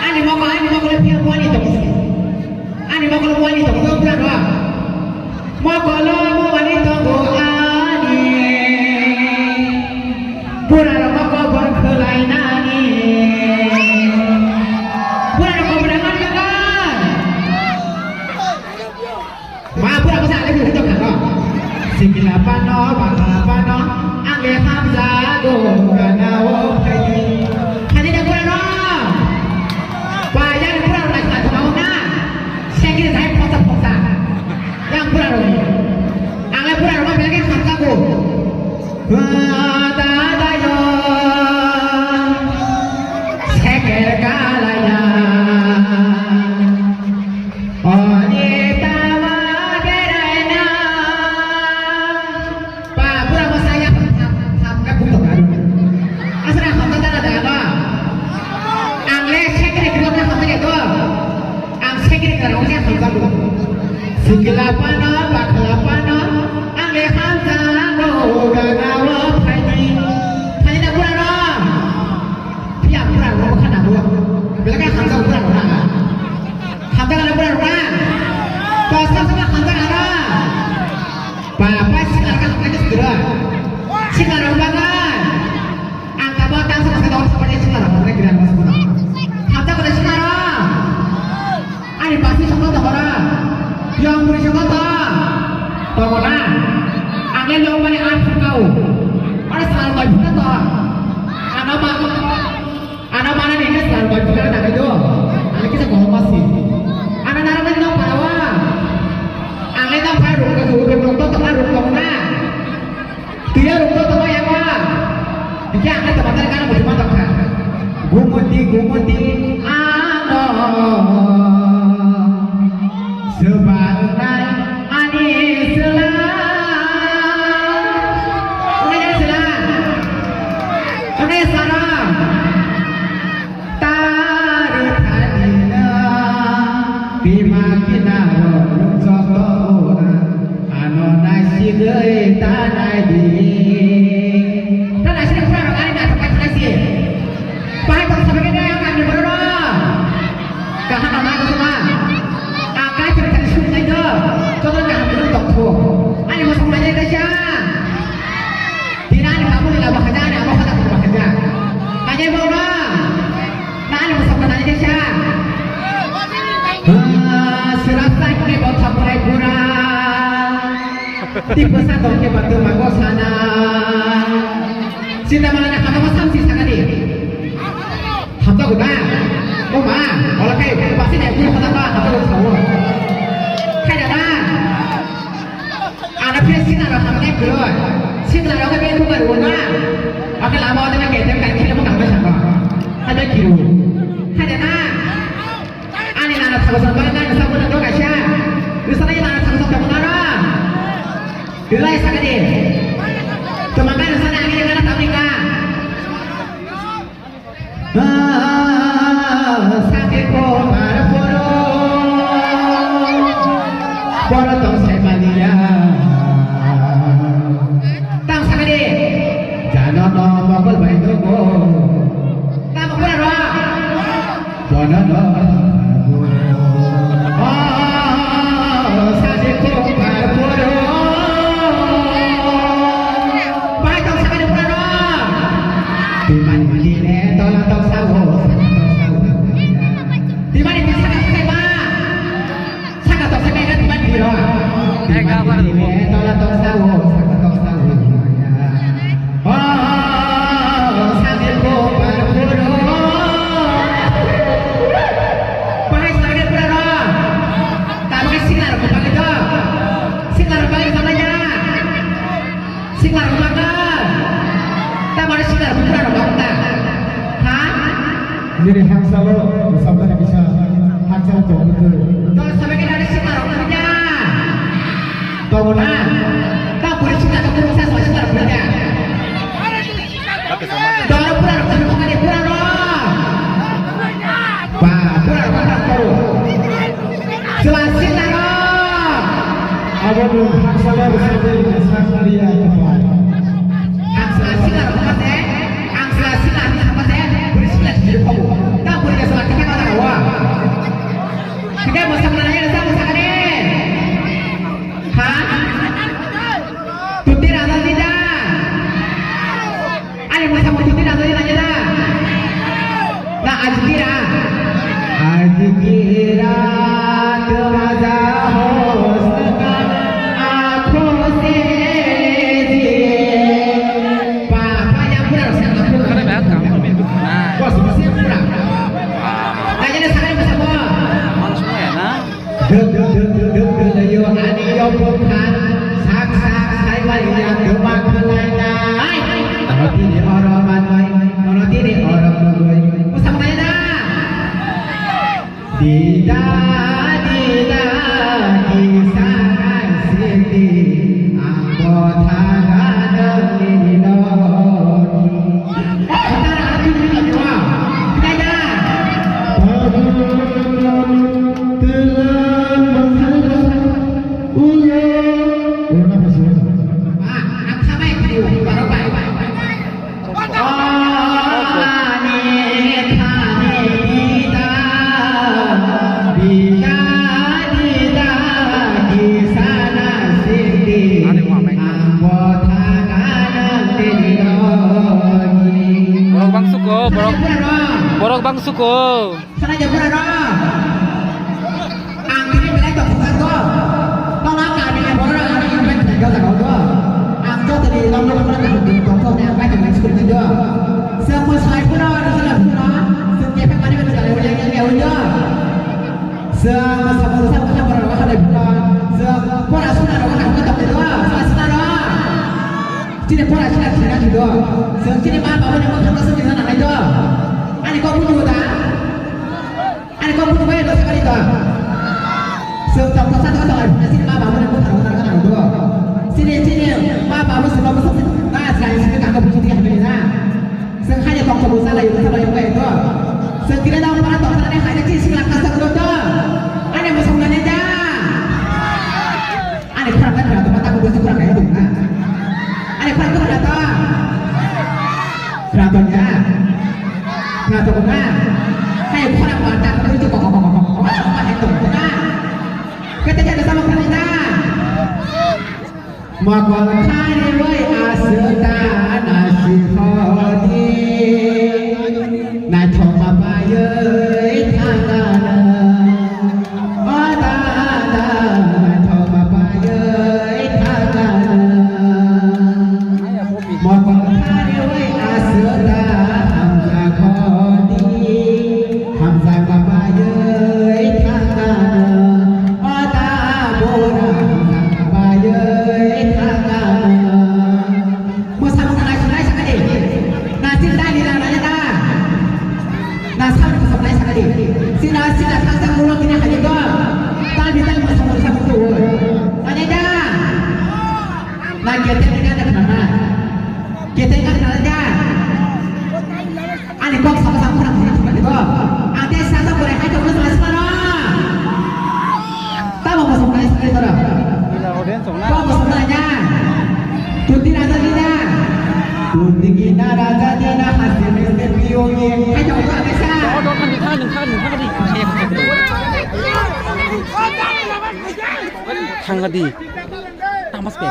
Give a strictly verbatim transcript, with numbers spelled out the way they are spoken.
Ani mokol, ani mokol phiya buani tongo. Ani mokol buani tongo, bura rok. Mokol buani tongo ani. Bura rok mokol bor khwlai nani. Bura rok kobra man jaga. Ma pura bwsa ale bini hwnjok kha no. Sikla pano, bakla pano, ang le hamjago gana o phaidi. Phaidi da pura no. Ba yang pura no lai sa thuma na. Sekri sai phoksa phoksa. Yang pura no. Ang le pura no belai khe hamjago. Wa da da yo. Seker kalaya. Oni tama beraina. Pa, pura masaya, ham, ham, ham, ka pura baru. Asra ham ta tara da ba. Ang le sekre kro na ham ta to. Ang sekre kro na ham ta to. Sikla pano, bakla pano, ang le ham ta go ga na wo phaidi. Phaidi na pura no. Phiya pura rok kha na bo. Belai khe hamjak pura rok na. Hamjak na pura rok na. Kosa sama hamjak na. Pa pa sikar ka hamjak sikar. Sikar rok ba na. Ang ka ba tang sama sama sama sikar rok na kira mas pura. Hamjak na sikar. Ani basi sokno tongo na? Yang buri sokno to? Tongo na? Ang le lo mani ar phukau. Ore sal bai phukna to? Ano ma, ano mana ni ke sal bai phukna na do. Ani kisa ko masi. Ano nara mani no parawa. Ang le no pa ruk ko ruk to to ruk to na. Tiya rukto tongma yangma. Bikhe ang khe tongma tari gana muchungma tongkha. Gumoti, gumoti, ano. Swba wngnai ani swla. Wngnai ani swla. Wngnai sara. Tari tharina bima kinaro joto ura ano naisigwi tanai di. Ta naisina khura rok ani naithok paithak naisi. Bahai tong sabai khe ang ani borok rok. Kaham ama kusuma. Ang kaisa thani sumnai do. Joto kaham borok tongkho. Ani mosok nainai kaisa. Tini ani babu ni labo haja, ani abo haja, haja. Haja bo ma. Na ani mosok na ani desa. Ah, serasa ini botha purai pura. Tipe sa dong ke batu mago sana. Sita mana na kata masam si sakadi. Hamjago da? O ma, ola khe basi nai bui hada ba hamjago sao. Khaida da? Ana phe sinaro hamnai kwrwi. Sinaro khe be thumar wona. Akhe lama wada na kete kai khile mo kangbai sano. Hada kiru. Khaida da? Ani nana thago san ba nana sabu na doga sha. Risana nana thago san ba nara. Rilai sakadi. Tumangka risana ani nana tamika. Ah, sakhe ko bar poro, poro tong sai maliya. Tang sakhe de. Jano no mokol bai no go. Tang mokol ro. Bono no. Oh, sakhe ko bar poro. Bai tong sakhe de poro. Timani mani le tola toksa o, saka toksa o. Timani mani saka toksa ba. Saka toksa ba, timani mani ro. Timani mani le tola toksa o, saka toksa o. Oh, saka ko par puro. Bahai saka pura ro. Tabuk sinar ko pagi do. Sinar pagi sama ya. Sikla rwmaka. Tamani sikla rwmaka rwmaka. Ha? Nini hangsalo, sampai bisa hangsalo tongkha. Tong sampai kita ada sikla rwmaka. Tong na. Ta puri sikla ta puri sa sikla rwmaka. Dora pura rwmaka ni pura ro. Ba, pura rwmaka ro. Chwla sikla rok. Abo nwng haksa ba bwsai tei saknari ya kwplai. Ang chwla sikla rok kha se, ang chwla sikla rok kha se, bwrwi sikla sijak kha bo. Ta आज की रात, आज की रात राजा होश का आंखों से लीजिए। Pa, pa, ya, pura, sa, pura. Bos, bos, ya, pura. Kaya na, sa, sa, sa. Duk, duk, duk, duk, duk, duk, yo, ani, yo, bukha. Sak, sak, sai, bai, ya, duma, khalai, nai. Tini, oro, manoi. Tini, oro, manoi. Bwskango nai na? Dida, dida, kisa nai sidi, ang bo thaga nang nini logi. Tara, tara, tara, tara, tara. Nai na? Ulo. Ulo na pasal. Ah, ang thabai, thabai, thabai. Borok bangsuko, borok, borok bangsuko. Sana jepura no. Ang tini belai tong thangkha do. Tongna kami ni borok rok ano invite khlai do jaga o do. Ang joto ni long long borok rok tong thok ni ang bai tong school ni do. Seng mo sai puno ni sala puno. Seng kepe mani mani jale uli uli uli do. Seng mo sabu sabu sabu borok rok hade puno. Seng pora suna rok hade puno tong ni do. Sala suna rok. Chini pora suna suna ni do. Seng chini ma babu ni mo thangkha sung ni sana nai do. Ani ko puno da. Ani kok butuh bayar dosa kali to. Seng tong tong satu kata lagi. Sini ma babu nak butuh butuh kan aku. Sini sini ma babu sebab besok na saya sini kagak butuh dia beli na. Seng hanya tong tong busa lagi busa lagi baik to. Seng kira dah para tong tadi hanya cik sila kasar to. Ani musuh nanya dah. Ani khorang kan khorang tempat aku butuh khorang kaya dong na. Ani khorang khorang ta. Khorang tong ya. Khorang tong na. Hai khorang ba ta khorang itu kok kok kok kok kok kok hai tong na. Kete jadi sama khorang ta. Makol khari wai aseta nasi khodi. Naithok ma paiwi thangana. O dada, naithok ma paiwi thangana. Mokol khariwi aswk da hamjakgo di, hamjakma paiwi thangana. O da bura hamjakma paiwi thangana. Mwsamung nai sinai sakadi. Nasin dai lila nai da. Nasan mwsamung nai sakadi. Sina sina thangsa ulo kini hadi do. Tal bital mwsamung mwsamung tu. Nai da. Na kete ni kana khana. Kete kana khana da. Ani kok sama sama khana khana khana do. Ate sasa bore hai to khana sama. Tamo ko sumai sumai tara. Ko ko sumai ya. Tuti raja dina. Tuti kina raja dina hasi miste piyogi. Hai to ko ate sa. Thangadi. Tamas pe.